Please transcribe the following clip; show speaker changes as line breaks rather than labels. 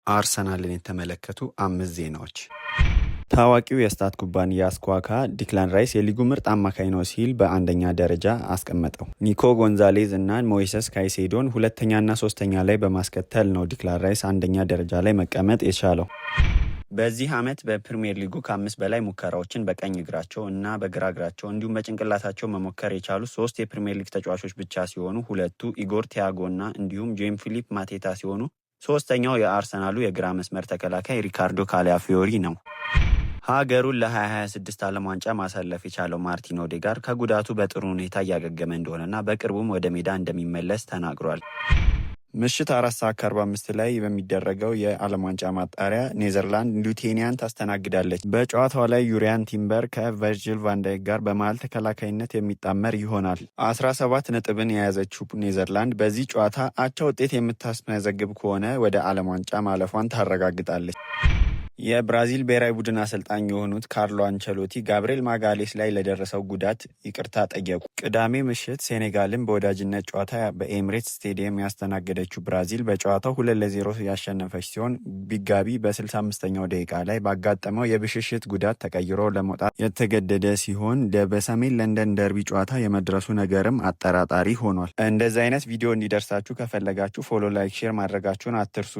አርሰናልን የተመለከቱ አምስት ዜናዎች። ታዋቂው የ stat ኩባንያ ስኳካ ዲክላን ራይስ የሊጉ ምርጥ አማካኝ ነው ሲል በአንደኛ ደረጃ አስቀመጠው። ኒኮ ጎንዛሌዝ እና ሞይሰስ ካይሴዶን ሁለተኛና ሶስተኛ ላይ በማስከተል ነው ዲክላን ራይስ አንደኛ ደረጃ ላይ መቀመጥ የቻለው። በዚህ ዓመት በፕሪምየር ሊጉ ከአምስት በላይ ሙከራዎችን በቀኝ እግራቸው እና በግራ እግራቸው እንዲሁም በጭንቅላታቸው መሞከር የቻሉ ሶስት የፕሪምየር ሊግ ተጫዋቾች ብቻ ሲሆኑ፣ ሁለቱ ኢጎር ቲያጎ እና እንዲሁም ጄም ፊሊፕ ማቴታ ሲሆኑ፣ ሶስተኛው የአርሰናሉ የግራ መስመር ተከላካይ ሪካርዶ ካላፊዮሪ ነው። ሀገሩን ለ2026 ዓለም ዋንጫ ማሳለፍ የቻለው ማርቲን ኦዴጋር ከጉዳቱ በጥሩ ሁኔታ እያገገመ እንደሆነና በቅርቡም ወደ ሜዳ እንደሚመለስ ተናግሯል። ምሽት 4 ሰዓት ከ45 ላይ በሚደረገው የዓለም ዋንጫ ማጣሪያ ኔዘርላንድ ሊቱዌኒያን ታስተናግዳለች። በጨዋታው ላይ ዩሪያን ቲምበር ከቨርጂል ቫንዳይክ ጋር በመሀል ተከላካይነት የሚጣመር ይሆናል። 17 ነጥብን የያዘችው ኔዘርላንድ በዚህ ጨዋታ አቻ ውጤት የምታስመዘግብ ከሆነ ወደ ዓለም ዋንጫ ማለፏን ታረጋግጣለች። የብራዚል ብሔራዊ ቡድን አሰልጣኝ የሆኑት ካርሎ አንቸሎቲ ጋብርኤል ማጋሌስ ላይ ለደረሰው ጉዳት ይቅርታ ጠየቁ። ቅዳሜ ምሽት ሴኔጋልን በወዳጅነት ጨዋታ በኤምሬትስ ስቴዲየም ያስተናገደችው ብራዚል በጨዋታው 2-0 ያሸነፈች ሲሆን፣ ቢጋቢ በ65ኛው ደቂቃ ላይ ባጋጠመው የብሽሽት ጉዳት ተቀይሮ ለመውጣት የተገደደ ሲሆን፣ በሰሜን ለንደን ደርቢ ጨዋታ የመድረሱ ነገርም አጠራጣሪ ሆኗል። እንደዚህ አይነት ቪዲዮ እንዲደርሳችሁ ከፈለጋችሁ follow፣ like፣ share ማድረጋችሁን አትርሱ።